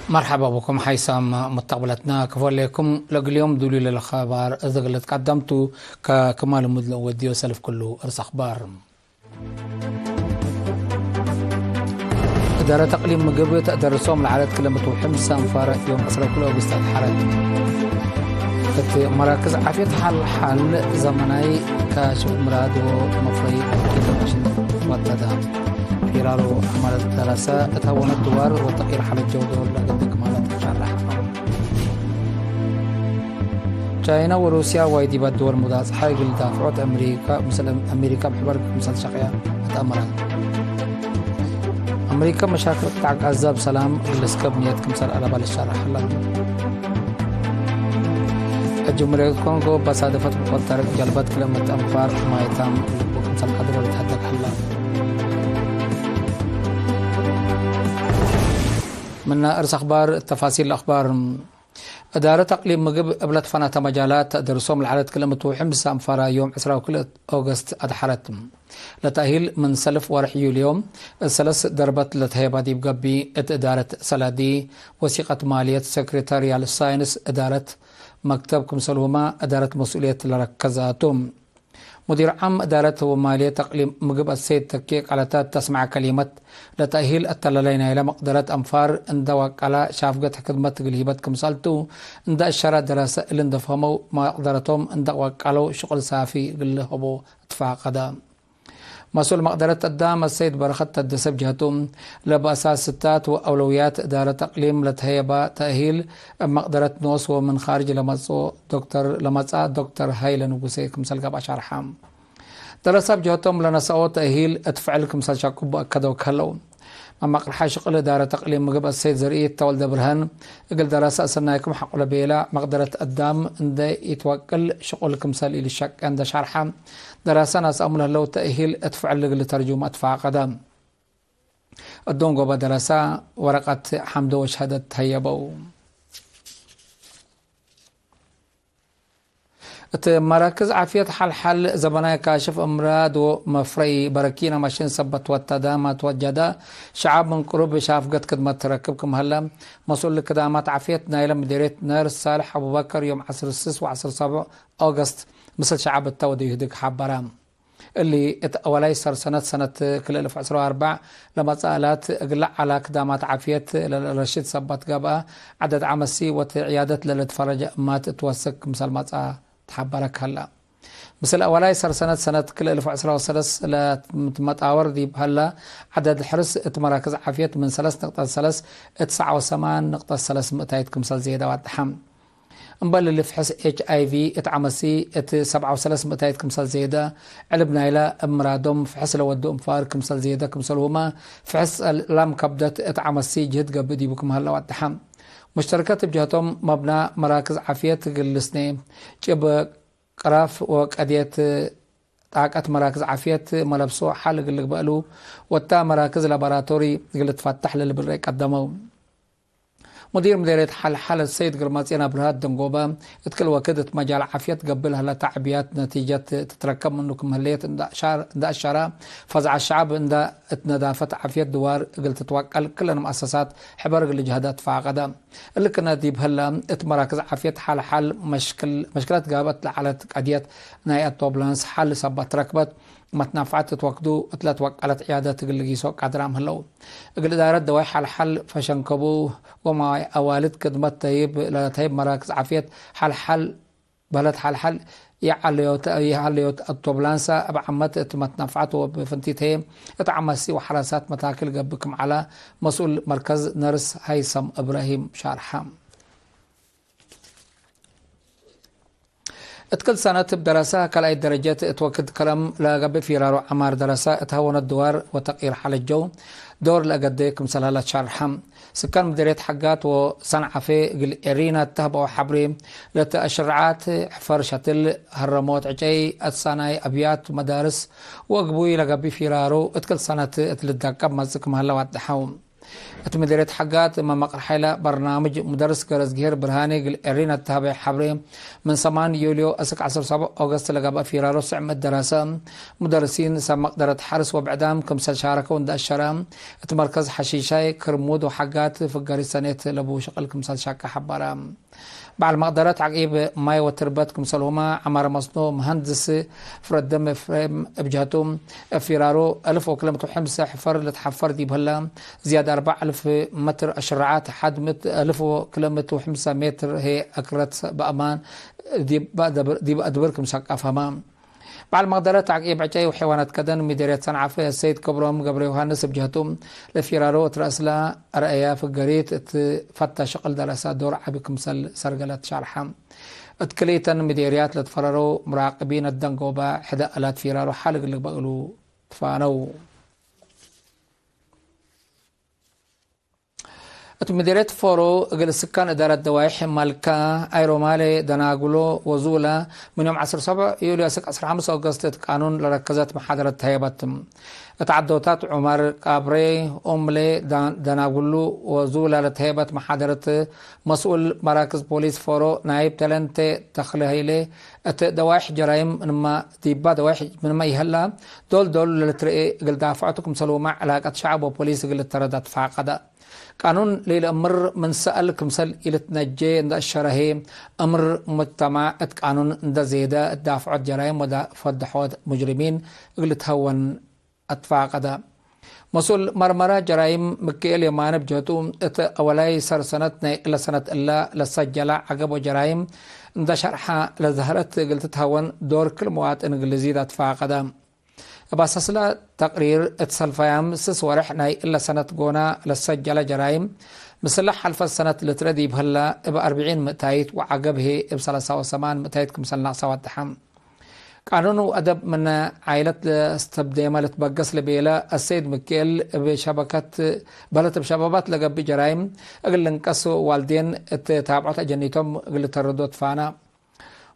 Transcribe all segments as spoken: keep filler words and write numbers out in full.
መርሐባ ብኩም ሓይሳም ሙተቅብለትና፣ ክፎሌኩም ለእግል ዮም ዱሉይ ለለአኽባር እት እግል ልትቀደም ቱ። ከክማል ሙድ ለእወድዮ ሰልፍ ክሉ እርስ አኽባር። እዳረት አቅሊም ምግብ ተአደርሶም ለዐለት ክለ ምትውሕም ሳንፋረ ዮም ዕስራ ወክልኤ ኦገስት አትሐረት። እት መራክዝ ዓፍየት ሐል ሐል ዘመናይ ካሽፍ ምራድ ወመፍረይ ኪሎ ማሽን ወተዳ። ፊራሮ ዐመለት ደረሰ እት ሀወነት ድዋር ወተቅይር ሐለት ጀውዶ ለገድግ ማለት ሸረሐ። ቻይና ወሩስያ ዋይ ዲብ አድወል ሙዳጽሐ እግል ዳፍዖት አሜሪካ፣ ምስል አሜሪካ ብሕበር ክምሰል ሸቅያ አትአመረ። አሜሪካ መሻክል ቅጣዕ ጋዛ ብሰላም እግል ልስከብ ንየት ክምሰል አለባ ልሻረሕ ሀላ። ጀምሁርየት ኮንጎ ባሳደፈት ብቆት ታርቅ ጀልበት ክለ ምት አንፋር ሕማየታም ልቡ ክምሰል ቀድረ ልትሀደግ ሀላ። ምነ እርስ አኽባር፣ ተፋሲል አኽባር። እዳረት አቅሊም ምግብ እብ ለትፈናተ መጃላት ተአደርሶም ለዐለት ክለ ምትውሕም ሳንፋራ ዮም ዕስራ ወክልኤ ኦገስት አድሐረት። ለተእሂል ምን ሰልፍ ወርሕ ዩልዮ እት ሰለስ ደርበት ለተሀየባ ዲብ ገብእ፣ እት እዳረት ሰላዲ፣ ወሲቀት ማልየት፣ ሰክሬታርያል ሳይንስ እዳረት መክተብ ክምሰልሁመ እዳረት መስኡልየት ለረከዘ ቱ። ሙዲር ዓም እዳረት ወማልየት አቅሊም ምግብ አሰይድ ተኬ ቃለታት ተስመዐ ከሊመት፣ ለተእሂል አተላላይ ናይለ መቅደረት አንፋር እንደ ዋቀላ ሻፍገት ሕክድመት እግል ሂበት ክምሰል ቱ እንደ አሸረ ደረሰ እሊ እንደ ፈሀመው መቅደረቶም እንደ ዋቀለው ሽቁል ሳፊ እግል ልሀቦ ትፋቀደ። መስኡል መቅደረት አዳም አሰይድ በረኸት ተደሰ ብጀህቱ፣ ለበአሳስ ስታት ወአውለውያት እዳረት አቅሊም ለተሀየባ ተእሂል እብ መቅደረት ኖስ ወምን ካርጅ ለመጽኦ ዶክተር፣ ለመጽአ ዶክተር ሀይለ ንጉሴ ክምሰል ገብአ ሸርሐ። ደረሰ ብጀህቶም ለነሰኦ ተእሂል እት ፍዕል ክምሰል ሸቅቡ አከደው ከህለው። መመቅርሐ ሽቅል እዳረት አቅሊም ምግብ አሰይድ ዘርኢት ተወልደ ብርሀን፣ እግል ደረሰ አሰናይኩም ሐቆ ለቤላ መቅደረት አዳም እንደ ኢትወቅል ሽቁል ክምሰል ኢልሸቄ እንደ ሸርሐ፣ ደረሰ ነስአሙ ለህለው ተእሂል እት ፍዕል እግል ልተርጁም አትፋቀደ። እዶን ጎበ ደረሰ ወረቀት ሐምዶ ወሸሀደት ተሀየበው። እት መራክዝ ዓፍየት ሐል-ሐል ዘበናይ ካሽፍ እምራድ ወመፍረይ በረኪና ማሽን ሰበት ወተደ መትወጀደ ሸዓብ ምን ቅሩብ ሻፍገት ክድመት ትረክብ ክም ሀለ፣ መስኡል ክዳማት ዓፍየት ናይለ ምዴርየት ነርስ ሳልሕ አቡበከር ዮም ዐስር ስስ ወዐስር ሰብዕ ኦገስት ምስል ሸዓብ እተ ወደዩ ህድግ ሐበረ። እሊ እት አወላይ ሰር ሰነት ሰነት ክልኤ እልፍ ዕስራ ወአርበዕ ለመጽአ እላት እግለ ዐላ ክዳማት ዓፍየት ለልአረሽድ ሰበት ገብአ ዐደድ ዐመሲ ወእት ዕያደት ለልትፈረጀ እማት እት ወስክ ክምሰል መጽአ ተሐበረ ከህለ። ምስል አወላይ ሰር ሰነት ሰነት ክልኤ እልፍ ዕስራ ወሰለስ ለትመጣወር ዲብ ሀለ ዐደድ ሕርስ እት መራክዝ ዓፍየት ምን ሰለስ ንቅጠት ሰለስ እት ሰዓ ወሰማን ንቅጠት ሰለስ ምእታይት ክምሰል ዜደ ዋድሐ። እምበል እሊ ፍሕስ ኤች አይ ቪ እት ዐመሲ እት ሰብዓ ወሰለስ ምእታይት ክምሰል ዜደ፣ ዕልብ ናይለ እብ ምራዶም ፍሕስ ለወዱ እንፋር ክምሰል ዜደ ክምሰልሁመ፣ ፍሕስ ጸላም ከብደት እት ዐመሲ ጅህድ ገብእ ዲቡ ክም ሀለ ዋድሐ። ሙሽተረከት እብ ጀህቶም መብና መራክዝ ዓፍየት እግል ልስኔ፣ ጭብ ቅራፍ ወቀድየት ጣቀት መራክዝ ዓፍየት መለብሶ ሐል እግል ልግበእ እሉ፣ ወታ መራክዝ ላቦራቶሪ እግል ልትፈተሕ ለልብል ረአይ ቀደመው። ሙዲር ምዴርየት ሐል-ሐል ሰይድ ግርማጽዮን አብርሃት ደንጎበ፣ እት ክል ወክድ እት መጃል ዓፍየት ገብእ ለሀለ ተዕብያት ነቲጀት ትትረከብ ምኑ ክም ህሌት እንደ አሻር-፣ እንደ አሻረ፣ ፈዝዐት ሸዐብ እንደ እት ነዳፈት ዓፍየት ድዋር እግል ትትወቀል ክለን መአሰሳት ሕበር እግል ልጅሀደ ትፋቀደ። እሊ ክነ ዲብ ህለ፣ እት መራክዝ ዓፍየት ሐል-ሐል መሽክል-፣ መሽክለት ጋብአት ለዐለት ቀድየት ናይ አቶብላንስ ሐል ሰበት ረክበት፣ መትናፍዐት እት ወክዱ እት ለትወቀለት ዕያደት እግል ልጊሶ ቃድራም ህለው። እግል እዳረት ደዋይ ሐል-ሐል ፈሸንከቡ ወመዋይ አዋልድ ክድመት ተይብ ለተይብ መራክዝ ዓፍየት ሐል-ሐል በህለት ሐል-ሐል የዐለዮት፣ የዐለዮት አቶብላንሰ እብ ዓመት እት መትናፍዐት ወእብ ፍንቲት ህዬ እት ዐመሲ ወሐረሳት መታክል ገብእ ክም ዐለ መስኡል መርከዝ ነርስ ሀይሰም እብራሂም ሻርሐ። እት ክል ሰነት እብ ደረሰ ካልኣይት ደረጀት እት ወክድ ከረም ለገብእ ፊራሮ ዐማር ደረሰ እት ሀወነት ድዋር ወተቅይር ሐለጀው ዶር ለአገዴ ክምሰል ሀለ ሻርሐ። ስካን ምድርየት ሐጋት ወሰንዓፌ እግል ኤሪና እተህበው ሐብሬ ለተአሽርዓት ሕፈር ሸትል፣ ሀረሞት ዕጨይ፣ አትሳናይ አብያት መዳርስ ወእግቡይ ለገብእ ፊራሮ እት ክል ሰነት እት ልዳቀብ መጽእ ክም ሀለ ዋድሐው። እት ምዴርየት ሐጋት መመቅር ሓይለ በርናምጅ ሙደርስ ገረዝግሄር ብርሃኔ እግል ኤሪን አተሀበ ሐብሬ፣ ምን ሰማን ዩልዮ እስክ ዐስር ሰብዕ ኦገስት ለገብአ ፊራሮ ስዕም እት ደረሰ፣ ሙደርሲን ሰብ መቅደረት ሐርስ ወብዕዳም ክምሰል ሻረከው እንደ አሸረ፣ እት መርከዝ ሐሺሻይ፣ ክርሙድ ወሐጋት ፍገሪት ሰኔት ለቡ ሽቅል ክምሰል ሸቀ ሐበረ። በዐል መቅደረት ዐቂብ ማይ ወትርበት ክምሰልሁመ ዐማር መስኖ መሀንድስ ፍረደም ኤፍሬም እብ ጀህቱ፣ እብ ፊራሮ አልፍ ወክልመት ወሐምሰ ሕፈር ልትሐፈር ዲብ ህለ፣ ዝያድ አርበዕ አልፍ መትር አሽረዓት ሐድ ምት አልፍ ወክልመት ወሐምሰ ሜትር ህዬ አክረት በአማን ዲብ አድብር ክም ሸቀ አፍሀመ። በዐል መቅደረት ተዕቂብ ዕጨይ ወሐይዋናት ከደን ምዴርየት ሰንዓፈ ሰይድ ክብሮም ገብረዮሃንስ እብ ጀህቱ፣ ለፊራሮ እት ረአስለ አርአያ ፍገሪት እት ፈተ ሽቅል ደረሰ ዶር ዐቢ ክምሰል ሰርገለት ሸርሐ። እት ክልኢተን ምዴርያት ለትፈረረው ሙራቅቢን አደንጎበ ሕደ አላት ፊራሮ ሐል እግል ልግበእ እሉ ትፋነው። እት ምዴርየት ፎሮ እግል ስካን እዳረት ደዋይሕ መልካ፣ አይሮማሌ፣ ደናጉሎ ወዙላ ምን ዮም ዐስር ሰብዕ ዩልዮ እስክ ዐስር ሐምስ ኦገስት እት ቃኑን ለረከዘት መሓደረት ተህየበት። እት ዐዶታት ዑመር፣ ቃብሬ፣ ኡምሌ፣ ዳ-፣ ደናጉሉ ወዙላ ለተህየበት መሓደረት መስኡል መራክዝ ፖሊስ ፎሮ ናይብ ተለንቴ ተክለ ሀይሌ እት ደዋይሕ ጀራይም ምንመ ዲባ ደዋይሕ ምንመ ኢሀላ ዶል ዶል ለልትርኤ እግል ዳፍዖቱ ክምሰልሁመ ዕላቀት ሸዐብ ወፖሊስ እግል ልተረድ አትፋቀደ። ቃኑን ለኢለአምር ምን ሰአል ክምሰል ኢልትነጄ እንደ አሸረ ህዬ፣ አምር ሙጅተማዕ እት ቃኑን እንደ ዜደ፣ እት ዳፍዖት ጀራይም ወፈደሖት ሙጅሪሚን እግል ልትሀወን አትፋቀደ። መስኡል መርመረ ጀራይም ምክኤል የማነ እብ ጀህቱ፣ እት አወላይ ሰር ሰነት ናይ እለ ሰነት እለ ለሰጀለ ዐገብ ወጀራይም እንደ ሸርሐ፣ ለዘህረት እግል ትትሀወን ዶር ክል መዋጥን እግል ልዚድ አትፋቀደ። እብ አሳስለ ተቅሪር፣ እት ሰልፋያም ስስ ወርሕ ናይ እለ ሰነት ጎነ ለሰጀለ ጀራይም፣ ምስለ ሐልፈት ሰነት ልትረ ዲብ ህለ፣ እብ አርብዒን ምእታይት ወዐገብ ህዬ እብ ሰለሳ ወሰማን ምእታይት ክምሰል ነቅሰ ወደሐ። ቃኑን ወአደብ ምነ ዓይለት ለአስተብዴመ ልትበገስ ለቤለ አሰይድ ምክኤል፣ እብ ሸበከት በህለት እብ ሸባባት ለገብእ ጀራይም እግል ልንቀስ ዋልዴን እት ታብዖት አጀኒቶም እግል ልተረዶ ትፋነ።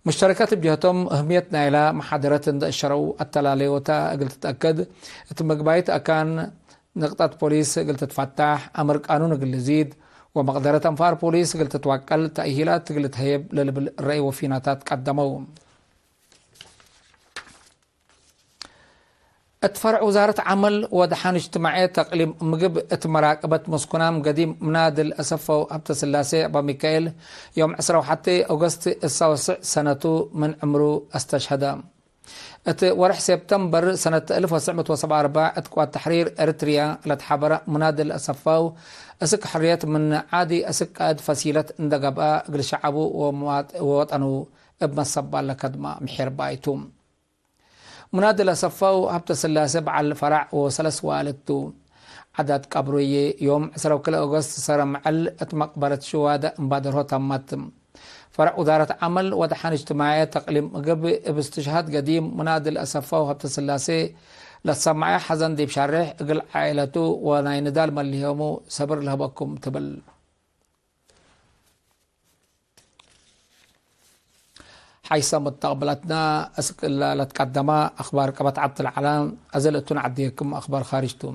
ሙሽተረከት እብ ጀህቶም፣ እህምየት ናይላ መሓደረት እንደ እሸረው አተላሌዎተ እግል ትትአከድ፣ እት ምግባይት አካን ንቅጠት ፖሊስ እግል ትትፈታሕ፣ አምር ቃኑን እግል ልዚድ፣ ወመቅደረት አንፋር ፖሊስ እግል ትትወቀል፣ ተእሂላት እግል ልትሀየብ ለልብል ረአይ ወፊናታት ቀደመው። እት ፈርዕ ውዛረት ዐመል ወደሓን እጅትማዕየት ተቅሊም ምግብ እት መራቅበት መስኩናም ገዲም ምናድል አሰፈው ሀብተስላሴ አባሚካኤል፣ ዮም ዕስራ ወሐቴ ኦገስት እሳ ወስዕ ሰነቱ ምን ዕምሩ አስተሽሀደ። እት ወርሕ ሴፕተምበር ሰነት አልፍ ወትስዕ ምእት ወሰብዓ ወአርበዕ እት ቅዋት ተሕሪር ኤሪትርያ ለትሓበረ ምናድል አሰፋው፣ እስክ ሕርየት ምን ዓዲ እስክ ቃእድ ፈሲለት እንደ ገብአ፣ እግል ሸዐቡ ወመዋጥ-፣ ወወጠኑ እብ መሰባል ለከድመ ምሒር ባይቱ። ሙናድል አሰፋው ሀብተስላሴ በዐል ፈራዕ ወሰለስ ዋልድ ቱ። ዐዳት ቀብሩዬ ዮም ዕስራ ወክልኤ ኦገስት ሰረ መዐል እት መቅበረት ሽዋደ እምባደርሆ ተመት። ፈረዕ ውዛረት ዐመል ወደሓን እጅትማዕየት ተቅሊም ምግብ እብ እስትሽሃድ ገዲም ሙናድል አሰፋው ሀብተስላሴ ለትሰመዐ ሐዘን ዲብ ሸሬሕ እግል ዓኢለቱ ወናይ ንዳል መሊሆሙ ሰብር ለህበኩም ትብል። ሐይሰ ሙተቅብለትነ እስክ እለ ለትቀደመ አክባር ቀበት ዐድ ለዐለ፣ አዜ ለእቱ ነዐዴክም አክባር ካርጅ ቱ።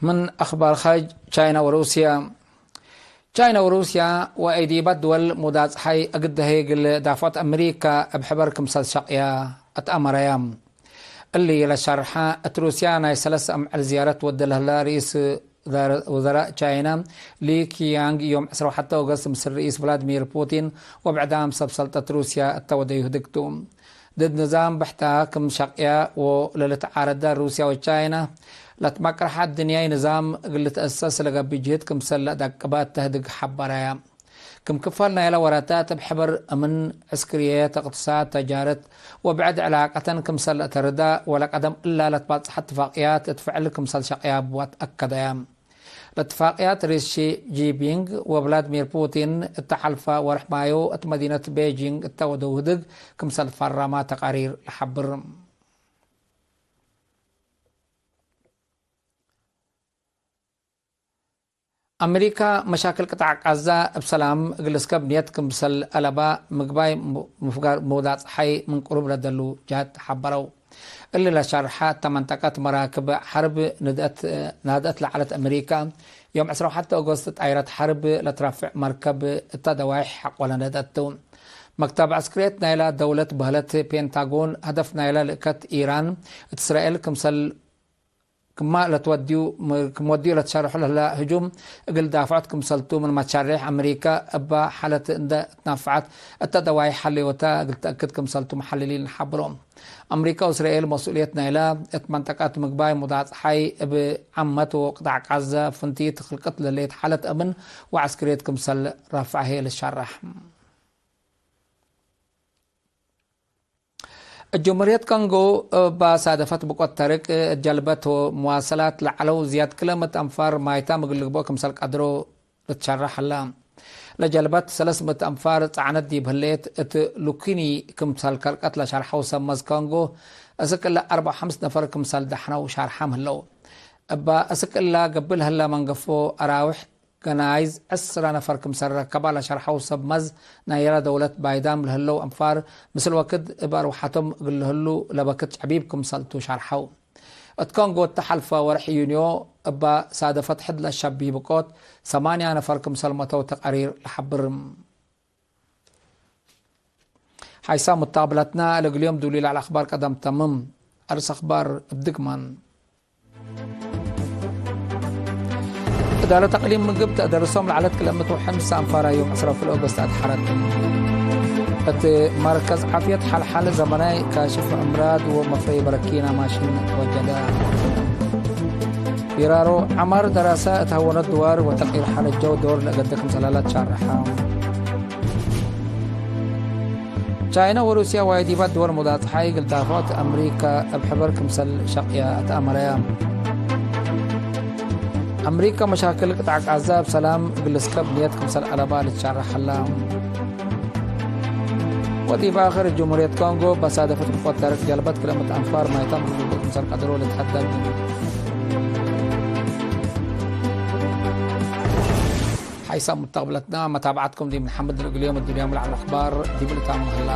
ምን አክባር ካርጅ፣ ቻይና ወሩስያ። ቻይና ወሩስያ ወአይዲባት ድወል ሙዳጽሓይ እግድ ደሀይ እግል ዳፍዖት አምሪካ እብ ሕበር ክምሰል ሸቅያ አትአመረያ። እሊ ለሸርሐ፣ እት ሩስያ ናይ ሰለስ አምዕል ዝያረት ወደ ለህለ ርኢስ ውዘራእ ቻይና ሊ ኪያንግ ዮም ዕስራ ወሐተ ኦገስት ምስል ርኢስ ቭላድሚር ፑቲን ወብዕዳም ሰብ ሰልጠት ሩስያ እተ ወደዩ ህድግ ቱ። ድድ ንዛም ብሕታ ክም ሸቅያ ወለልትዓረደ ሩስያ ወቻይና፣ ለትመቅረሐ አድንያይ ንዛም እግል ልትአሰስ ለገብእ ጅህድ ክምሰል ለአደቅበ እተ ህድግ ሐበረያ። ክም ክፋል ናይለ ወረታት እብ ሕበር አምን፣ ዕስክርየት፣ እቅትሳድ፣ ተጃረት ወብዕድ ዕላቀተን ክምሰል ለአተርዳ ወለቀደም እላ ለትባጽሐ እትፋቅያት እት ፍዕል ክምሰል ሸቅያ ብዋት አከደያ። ለእትፋቅያት ርኢስ ሺ ጂንፒንግ ወቭላድሚር ፑቲን እተ ሐልፈ ወርሕ ማዮ እት መዲነት ቤጂንግ እተ ወደው ህድግ ክምሰል ፈረማ ተቃሪር ለሐብር። አሜሪካ፣ መሻክል ቅጣዕ ቃዛ እብ ሰላም እግል እስከብ ንየት ክምሰል አለባ ምግባይ፣ ምፍጋር መውዳቅ ጸሓይ ምን ቅሩብ ለደሉ ጀሀት ሐበረው። እሊ ለሸርሐ እተ መንጠቀት መራክብ ሐርብ ንድአት፣ ናድአት ለዐለት አሜሪካ፣ ዮም ዕስራ ወሐተ ኦገስት ጣይረት ሐርብ ለትረፍዕ መርከብ እተ ደዋይሕ ሐቆለ ነድአት ቱ። መክተብ ዐስክርየት ናይላ ደውለት በህለት ፔንታጎን፣ ሀደፍ ናይላ ልእከት ኢራን እት እስራኤል ክምሰል ክማ ለትወድዩ፣ ክም ወድዩ ለትሸርሑ ለህለ ህጁም እግል ዳፍዖት ክምሰልቱ ምን መሻሬሕ አሜሪካ እባ ሐለት እንደ ትናፍዐት እተ ደዋይሕ ሐለዮተ እግል ተአክድ ክምሰልቱ መሐልሊን ሐብሮ። አሜሪካ ወእስራኤል መስኡልየት ናይላ እት መንጠቀት ምግባይ ሙዳቅ ጸሓይ እብ ዓመት ወቅጣዕ ቃዘ ፍንቲት ክልቅት ለሌት ሐለት አምን ወዐስክርየት ክምሰል ራፍዐ ህዬ ልትሸረሕ። ጀምሁርየት ኮንጎ እባ ሳደፈት ብቆት ተርቅ፣ ጀልበት ወመዋሰላት ለዐለው ዝያድ ክለ ምእት አንፋር ማይታም እግል ልግብኦ ክምሰል ቀድሮ ልትሸረሕ ሀላ። ለጀልበት ሰለስ ምእት አንፋር ጸዕነት ዲብ ህሌት እት ሉኪኒ ክምሰል ከልቀት ለሸርሐው ሰብ መዝ ኮንጎ፣ እስክ እለ አርበዕ ወሐምስ ነፈር ክምሰል ደሐነው ሻርሐም ህለው። እባ እስክ እለ ገብእ ለህለ መንገፎ አራውሕ ገናይዝ ዕስራ ነፈር ክምሰል ረከባ ለሸርሐው ሰብ መዝ፣ ናይላ ደውለት ባይዳም ለህለው አንፋር ምስል ወክድ እብ አርወሐቶም እግል ለህሉ ለበክት ጨቢብ ክምሰልቱ ሸርሐው። እት ኮንጎ እተ ሐልፈ ወርሕ ዩንዮ እባ ሳደፈት ሕድ ለሸብህ ብቆት ሰማንያ ነፈር ክምሰል መተው ተቃሪር ለሐብር። ሓይሳም ሙታብለትና ለእግል ዮም ዱሊ ለዐለ አኽባር ቀደም ተምም። አርስ አኽባር እብ ድግማን። እዳለት አቅሊም ምግብ ተአደርሶም ለዐለት ክለ ምእት ወሐምሳ አንፋር ዮም ዕስራ ወክልኤ ኦገስት አድሐረት። እት መርከዝ ዓፍየት ሐልሐል ዘመናይ ካሽፍ እምራድ ወመፍረይ በረኪና ማሽን ተወጀደ። ቢራሮ ዐማር ደራሰ እት ሀወነት ድዋር ወተቅሪር ሓለት ጀው ዶር ለእገደ ክምሰላላት ሻርሐ። ቻይና ወሩስያ ዋይዲባት ድወል ሙዳጽሓይ እግል ዳፍዖት አምሪካ እብ ሕበር ክምሰል ሸቅያ ተአመረያ። አምሪካ መሻክል ቅጣዕ ቃዛ እብ ሰላም እግል ልስከብ ንየት ክምሰል አለባ ልትሻረሕ ሀላ። ወዲብ አክር ጅምሁርየት ኮንጎ በሳደፈት ብቆት ደረቅ ጀልበት ክለ ምእት አንፋር ማይታም እግል ልግብእ ክምሰል ቀድሮ ልትሐደግ። ሓይሳም ሙተቅብለትና መታብዐትኩም ዲብ ንሐምድ። ለእግል ዮም እዱንያም ለዐለ አኽባር ዲብ ልታሙ ህላ።